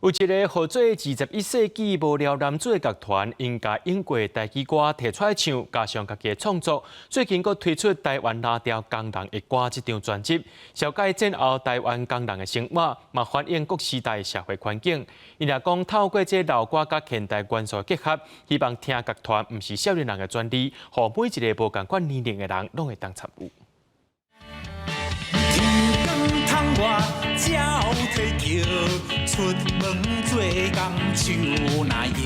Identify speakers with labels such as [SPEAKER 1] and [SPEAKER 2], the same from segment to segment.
[SPEAKER 1] 有一个號做21世紀無聊男子的樂團，𪜶共英國台語歌提出來唱，加上家己的創作，最近閣推出《台灣藍調工人的歌》這張專輯，紹介戰後台灣工人的生活，嘛反映各時代的社會環境。𪜶也講透過這老歌佮現代元素結合，希望聽樂團毋是少年人的專利，予每一個無仝款年齡的人攏會當參與。
[SPEAKER 2] 天光窗外鸟啼叫，出門做工手若搖。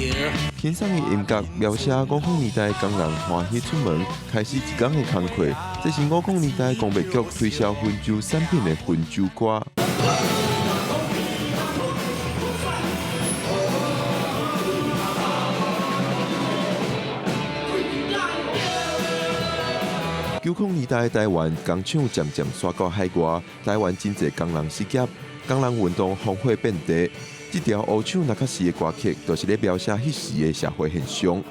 [SPEAKER 3] 輕鬆的音樂描寫50年代工人歡喜出門，開始一工的工課。這是50年代工業局推銷薰酒產品的薰酒歌。90年代台灣工廠漸漸徙到海外，台灣真濟工人失業，工人運動烽火遍地。這條烏唱那卡西的歌曲，就是咧描寫彼時的社會現象。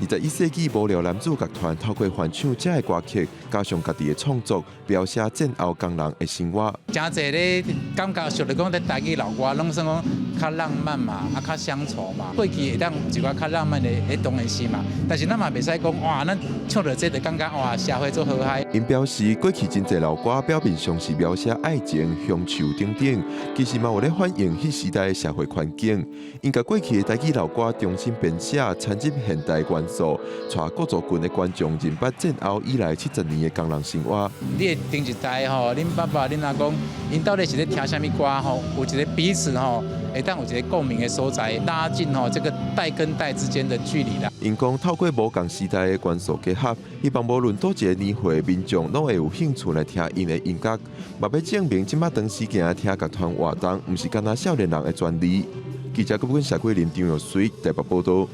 [SPEAKER 3] 21世紀無聊男子樂團透過翻唱這个歌曲，加上家己的創作，描寫戰後工人的生活。
[SPEAKER 4] 誠濟咧感覺上來講，咧台語老歌攏算講較浪漫嘛，啊較鄉愁嘛。過去會當有一寡較浪漫的，彼當然是嘛。但是咱嘛袂使講哇，咱唱著這就感覺哇，社會足和諧。
[SPEAKER 3] 𪜶表示，過去真濟老歌表面上是描寫愛情、鄉愁等等，其實嘛有咧反映彼時代的社會環境。𪜶共過去的台語老歌重新編寫，摻入現代元素，帶各族群的觀眾認捌戰後以來70年的工人生活。
[SPEAKER 4] 你的頂一代吼，恁爸爸、恁阿公，𪜶到底是咧聽啥物歌吼？有一個彼此吼，會當有一個共鳴的所在，拉近吼這個代跟代之間的距離啦。
[SPEAKER 3] 𪜶講透過無仝時代的元素結合，希望無論佗一個年歲的民眾，攏會有興趣來聽𪜶的音樂，嘛欲證明這馬長時間聽樂團活動，毋是干焦少年人的專利。記者郭本、謝桂林、張玉水台北報道。